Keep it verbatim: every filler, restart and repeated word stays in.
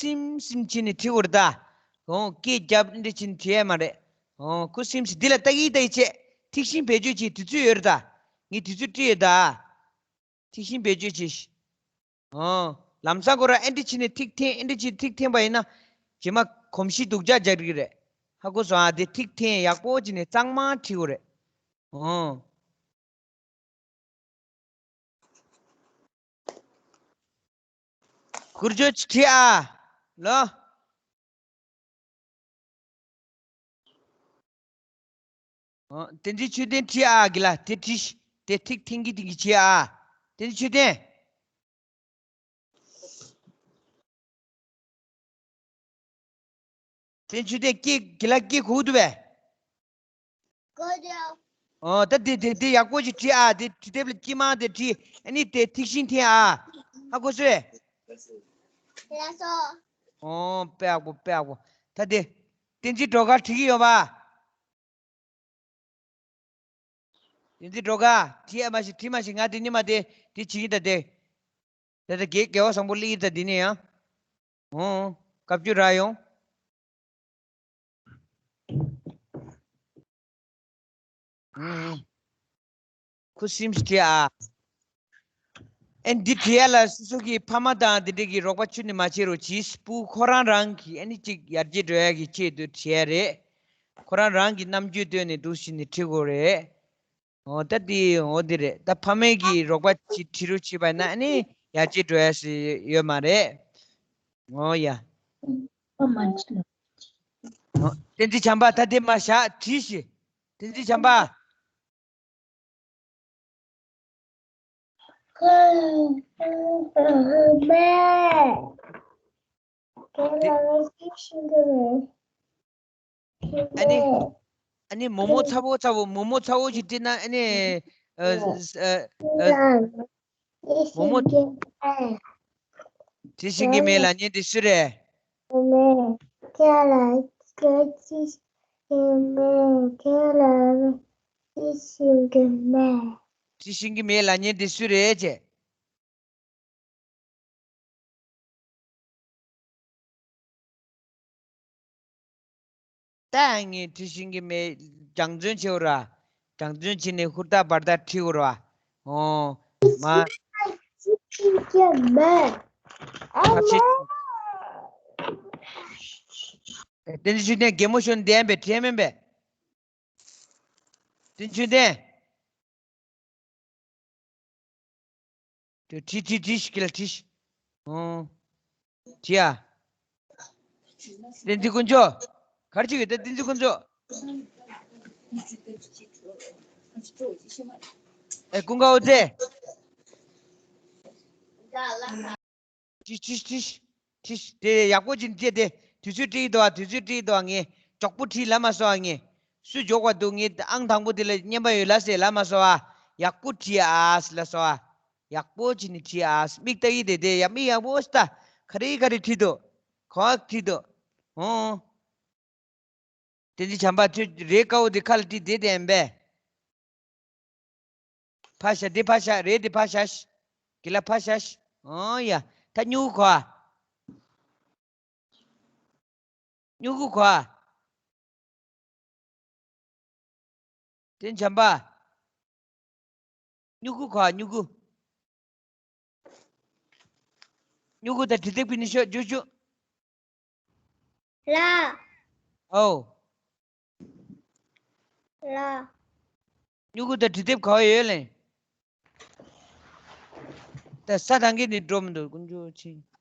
སིམ་སིམ་བྱས་ནས་བྲིས་དགོས་རེད་ད། ཨོ། སྐད་རྒྱབ་འདི་འདྲ་བྱས་ནས་བྲིས་ཡ་མ་རེད། ཨོ། ཁུ་སིམ་སིམ་འདི་ལ་ལྟ་གི་ལྟ་གི་བྱས། ཐིག་ཤིང་བེད་སྤྱོད་བྱེད་དུས་ཚོད་ཡོད་རེད་ད། ངས་དུས་ཚོད་བྲིས་ཡོད་ད། ཐིག་ཤིང་བེད་སྤྱོད་བྱེད། ཨོ། ལམ་སང་ཁོ་རང་ཨེ་འདྲ་བྱས་ནས་ཐིག་འཐེན། ཨེ་འདྲ་བྱས་ཐིག་འཐེན་པ་ཡིན་ན། རྗེས་མ་གོམས་གཤིས་སྡུག་ཅག་རྒྱག་གི་རེད། ཧ་གོ་སོང་ཨ། དེ་ཐིག་འཐེན་ཡག་པོ་བྱས་ནས་གཙང་མ་བྲིས་དགོས་རེད། ཨོ། གུར་ཇོ་བྲིས་ཨ། ལོ། ཨོ། བསྟན་འཛིན་ཆོས་ལྡན་བྲིས་ཨ། གི་ལ་དེ་བྲིས། དེ་ཐིག་འཐེན་གི་འཐེན་གི་བྱེད་ཨ། བསྟན་འཛིན་ཆོས་ལྡན། བསྟན་འཛིན་ཆོས་ལྡན་སྐད། གི་ལ་སྐད་གོ་གི་འདུག་པས། གོ་འདུག་ཨོ། ད་དེ་དེ་དེ་ཡག་པོ་ཞིག་བྲིས་ཨ། དེ་བྲིས་དེབ་ལ་དཀྱིལ་མ་དེ་བྲིས། ཨ་ནི་དེ་ཐིག་ཤིང་འཐེན་ཨ། ཧ་གོ་སོང་། ལགས་སོ། ཨོ། དཔེ་ཡག་པོ། དཔེ་ཡག་པོ། ད་དེ་བསྟན་འཛིན་སྒྲོལ་དཀར་བྲིས་གི་ཡོད་པ། བསྟན་འཛིན་སྒྲོལ་དཀར། བྲིས་ཨ་མ་ཞིག་བྲིས་མ་ཞིག་ང་དེ་ཉི་མ་དེ་དེ་བྱེད་ཀྱི་ད་དེ། ད་ལྟ་རྒྱལ་རྒྱལ་བ་བཟང་པོ་སླེབས་ཡིན་ད། འདི་ནས་ཡང་། ཨོ། བཀའ་བརྒྱུད་རག་ཡོང་། ཨུམ། ཁུ་སིམ་སྟེ་ཨ། ཨེ་འདི་བྲིས་ཡ་ལ་སོ་སོ་གི་ཕ་མ་དང་འདི་འདྲ་གི་རོགས་པ་ཁྱོན་ནས་མ་བྱེད་རོགས་གྱིས། སྤུ་ཁོ་རང་རང་གི་ཨ་ནི་གཅིག་ཡར་རྒྱས་འགྲོ་ཡ་གི་ཆེད་དུ་བྲིས་ཡ་རེད། ཁོ་རང་རང་གི་རྣམ་དཔྱོད་བཏོན་ནས་འདུག་ཟེར་ནས་བྲིས་དགོས་རེད། འོ་ད་དེ་འོ་དེ་རེད། ད་ཕ་མས་ཀྱིས་རོགས་པ་ཅིག་བྲིས་རོགས་བྱས་པ་ན་ཨ་ནི་ཡར་རྒྱས་འགྲོ་ཡ་ཞིག་ཡོད་མ་རེད། འོ་ཡ། འོ། བསྟན་འཛིན་བྱམས་པ། ད་དེ་མར་བཞག་བྲིས་ཤིག་བསྟན་འཛིན་བྱམས་པ། ཨ་ནི། ཨ་ནི་མོག་མོག་ཚ་བོ་ཚ་བོ། མོག་མོག་ཚ་བོ་ཞིག་བྲིས་ན་ཨ་ནི། ཨ། ཨ། ཨ། མོག་མོག་དྲི་ཞིམ་གྱི་མེ་ལབ་མཁན་དེ་སུ་རེད། དྲི་ཞིམ་གྱི་མེ་ལབ་མཁན་དེ་སུ་རེད་ཅེས། ད་ངས་དྲི་ཞིམ་གྱི་མེ་སྦྱང་བརྩོན་བྱེད་འོ་ར། སྦྱང་བརྩོན་བྱས་ནས་ཧུར་ཐག་འབར་ཐག་བྲིས་འོ་ར། ཨོ། མ། ཁ་ཕྱེ། བསྟན་འཛིན་ཆོས་ལྡན་གད་མོ་ཤོར་ནས་བསྡད་ཡིན་པས། བྲིས་མིན་པས། བསྟན་འཛིན་ཆོས་ལྡན། དེ་བྲིས་བྲིས་བྲིས་ཤིག་གི་ལ་བྲིས་ཤིག་ཨོ། བྲིས་ཨ། བསྟན་འཛིན་དཀོན་མཆོག་ག་རེ་བྱེད་ཀྱི་ཡོད། ད་བསྟན་འཛིན་དཀོན་མཆོག་ཨེ། ཀུན་དགའ་འོད་ཟེར། ཁྲིས་ཁྲིས་ཁྲིས། ཁྲིས། དེ་ཡག་པོ་ཅིག་བྲིས་ཏེ། དུས་ཚོད་བྲིས་འདུག་ཨ། དུས་ཚོད་བྲིས་འདུག་ཨ། ངས་མགྱོགས་པོ་བྲིས་ལབ་མ་སོང་ཨ། ངས་སུ་མགྱོགས་པ་འདུག་ངས་ཨང་དང་པོ་དེ་ལ་རྔན་པ་ཡོད་ལབ་ཟེར་ལབ་མ་སོང་ཨ། ཡག་པོ་བྲིས་ཨ་ལབ་སོང་ཨ། ཡག་པོ་བྱས་ནས་བྲིས་ཨ། མིག་ལྟ་གི་དེ་དེ་ཡ། མིག་ཡག་པོ་ལྟ། ག་རེ་ག་རེ་བྲིས་འདུག་ག་བ་བྲིས་འདུག་ཨོ། བསྟན་འཛིན་བྱམས་པ། ཁྱོད་རེད་དཀར་པོ་དེ་ཁ་ལ་བྲིས་བསྡད་དེ་ཨེ་འབད། ཕར་བཞག་དེ་ཕར་བཞག་རེད་དེ་ཕར་བཞག་གི་ལ་ཕར་བཞག་ཨོ་ཡ། ད་སྨྱུ་གུ་ག་བ། སྨྱུ་གུ་ག་བ། བསྟན་འཛིན་བྱམས་པ། སྨྱུ་གུ་ག་བ། སྨྱུ་གུ། སྨྱུ་གུ་དང་འབྲི་དེབ་ཀྱི་ནི་ཤོག་ཅུ་ཅུ། ལ། ཨོ། ལ། སྨྱུ་གུ་དང་འབྲི་དེབ་ག་བ་ཡོད་ལེ། ད་ས་དང་གི་ནི་འགྲོ་མི་འདུག་དཀོན་མཆོག་མཁྱེན།